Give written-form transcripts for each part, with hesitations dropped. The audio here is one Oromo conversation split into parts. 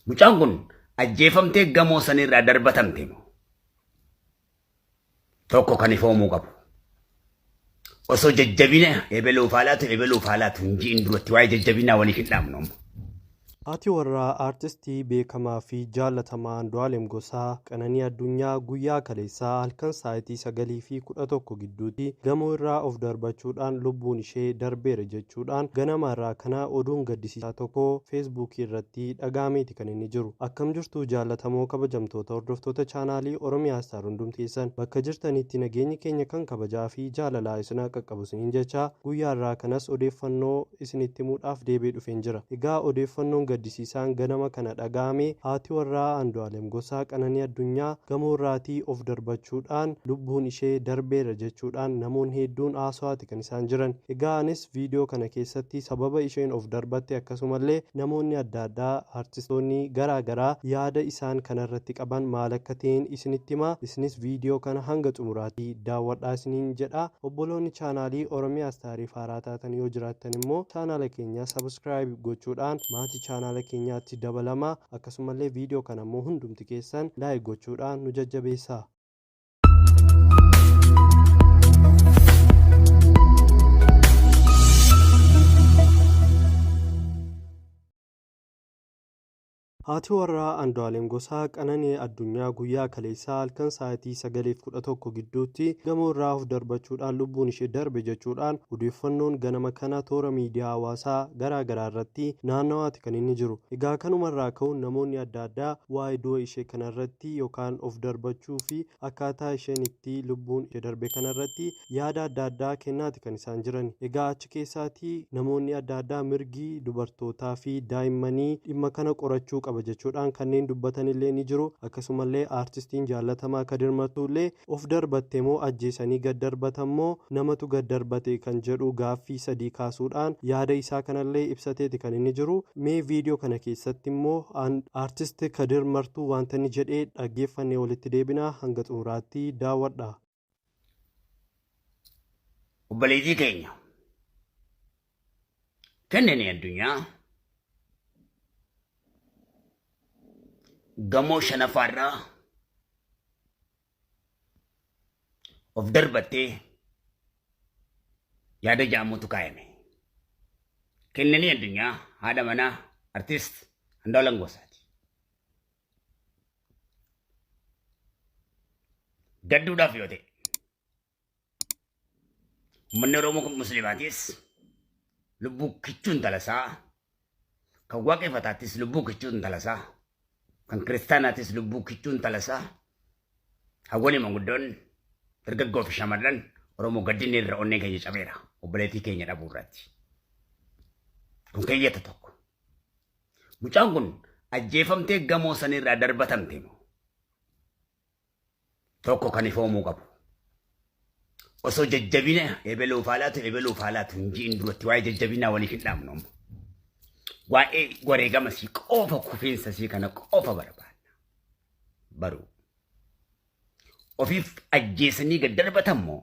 Mucaan kun ajjeefamtee gamoo sanirraa darbatamte moo? Tokko kan ifoomuu qabu. Osoo jajjabina ebeluuf haa laatu ebeluuf haa laatu hin ji'in duratti waa'ee jajjabinaa waliif hin dhaabnu amma. Haati warraa Aartistii beekamaa fi jaallatamaa Andu'aalem Gosaa, Qananii Addunyaa guyyaa kaleessaa halkan sa'aatii 9:11 gidduutti gamoo irraa of darbachuudhaan lubbuun ishee darbeera jechuudhaan ganama irraa kana oduun gaddisiisaa tokko Feesbuukii irratti dhaga'ameeti kan inni jiru. Akkam jirtu jaallatamoo kabajamtoota hordoftoota chaanaalii Oromiyaa Star hundumti keessan bakka jirtanitti nageenyi keenya kan kabajaa fi jaalalaa isin haa qaqqabu isiniin jechaa guyyaa irraa kanas odeeffannoo isinitti himuudhaaf deebi'ee dhufeen jira. Egaa odeeffannoon gaddisiisaan ganama kana dhaga'ame haati warraa Andu'aalem Gosaa Qananii Addunyaa gamoo irraatii of darbachuudhaan lubbuun ishee darbeera jechuudhaan namoonni hedduun haasawaati kan isaan jiran. Egaa anis viidiyoo kana keessatti sababa isheen of darbatte akkasumallee namoonni adda addaa artistoonni garaa garaa yaada isaan kanarratti qaban maal akka ta'een isinitti hima. Isinis viidiyoo kana hanga xumuraatti daawwadhaa isiniin jedha. Obboloonni chaanaalii Oromiyaa Istaariif haaraa taatan yoo jiraattan immoo chaanaala keenya subscribe gochuudhaan maatii chaanaala keenyaatti dabalamaa. Akkasumallee viidiyoo kana immoo hundumti keessan like gochuudhaan nu jajjabeessaa. Haati warraa Andu'aalem Gosaa Qananii Addunyaa guyyaa kaleessaa halkan sa'aatii 9:11 gidduutti gamoo irraa of darbachuudhaan lubbuun ishee darbe jechuudhaan odeeffannoon ganama kana toora miidiyaa hawaasaa garaa garaa irratti naannawaati kan inni jiru. Egaa kanumarraa ka'uun namoonni adda addaa waa'ee du'a ishee kanarratti yookaan of darbachuu fi akkaataa isheen itti lubbuun ishee darbe kanarratti yaada adda addaa kennaati kan isaan jiran. Egaa achi keessaatii namoonni adda addaa mirgi dubartootaa fi daa'immanii dhimma kana qorachuu qaba jechuudhaan kanneen dubbatanillee ni jiru. Akkasumallee aartistiin jaallatamaa Kadir Martuullee of darbatte moo ajjeesanii gad darbatan moo namatu gad darbate kan jedhu gaaffii sadii kaasuudhaan yaada isaa kanallee ibsateeti kan inni jiru. Mee viidiyoo kana keessatti immoo aartist Kadir Martuu wanta inni jedhee dhaggeeffannee walitti deebina hanga xumuraatti daawwadha. Obboleettii keenya kennini addunyaa gamoo shanaffaarraa of darbattee yaada jaamuutu kaayame. Kennanii addunyaa haadha manaa artist Andu'aalam Gosaati. Gadduudhaaf yoo ta'e uummanni Oromoo kun musliimaatis lubbuu kichuu intala isaa kan waaqeffataattis lubbuu kichuu intala isaa kan kiristaanaatis lubbuu kichuu intala isaa hawwanii manguddoon dargaggoo fi shamarran Oromoo gaddinni irra onneen keenya cabeera obboleettii keenya dhabuu irratti. Kun keeyyata tokko. Mucaan kun ajjeefamtee gamoo sanirraa darbatamte moo? Tokko kan ifoomuu qabu. Osoo jajjabina ebeluuf haa laatu ebeluuf haa laatu hin ji'in duratti waa'ee jajjabinaa waliif hin dhaabnu amma. Waa'ee wareegama sii qofa kufiinsa sii kana qofa barbaanna. Baruu. Ofiif ajjeesanii gad darbatan moo?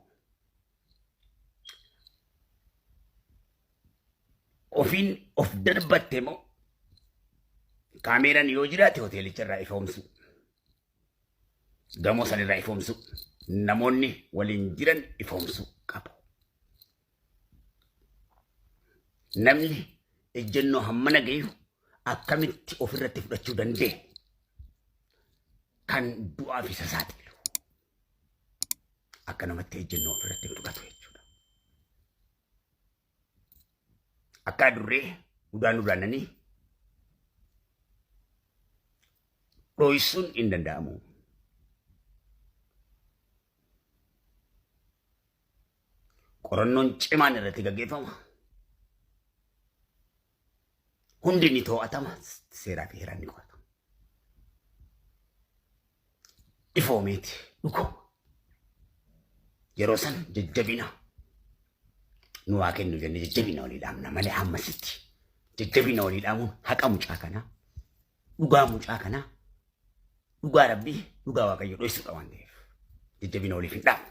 Ofiin of darbatte moo? Kaameeraan yoo jiraate hoteelicha irraa ifoomsu. Gamoo san irraa ifoomsu. Namoonni waliin jiran ifoomsuu qabu. Namni ejjennoo hammana gayu akkamitti ofirratti fudhachuu danda'e kan du'aaf isa saaxilu. Akka namatti ejjennoo ofirratti hin fudhatu jechuudha. Akka adurree udaan udaananii dhoysuun hin danda'amu. Qorannoon cimaan irratti gaggeeffama. Hundi ni to'atama. Seeraa fi heeraan ni qoratama. Ifoomeeti dhuguma. Yeroo san jajjabina nu waa kennu jennee jajjabina walii dhaamna malee hammasitti jajjabina walii dhaamuun haqa mucaa kanaa dhugaa mucaa kanaa dhugaa rabbii dhugaa waaqayyo dhoysuudha waan ta'eef jajjabina waliif hin dhaamnu.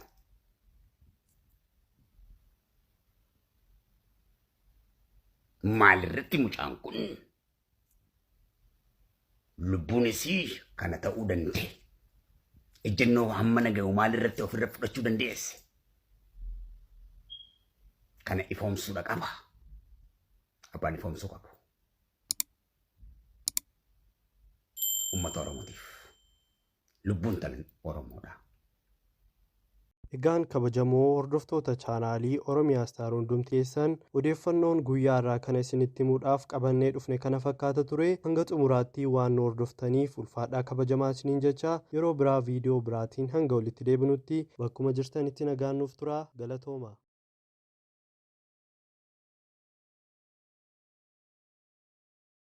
Maalirratti mucaan kun Lubbuun isii kana ta'uu danda'e. Ejjennoo hamma nagayu maalirratti ofirra fudhachuu dandeesse? Kana ifoomsuudha qaba. Abbaan ifoomsuu qabu. Uummata Oromootiif. Lubbuun tan Oromoodha. Egaan kabajamoo hordoftoota chaanaalii Oromiyaa Istaar, hundumti keessan odeeffannoon guyyaa irraa kana isinitti himuudhaaf qabannee dhufne kana fakkaata ture. Hanga xumuraatti waan nu hordoftaniif ulfaadhaa, kabajamaa isiniin jecha, yeroo biraa viidiyoo biraatiin hanga walitti deebinutti bakkuma jirtanitti nagaan nuuf tura, galatooma.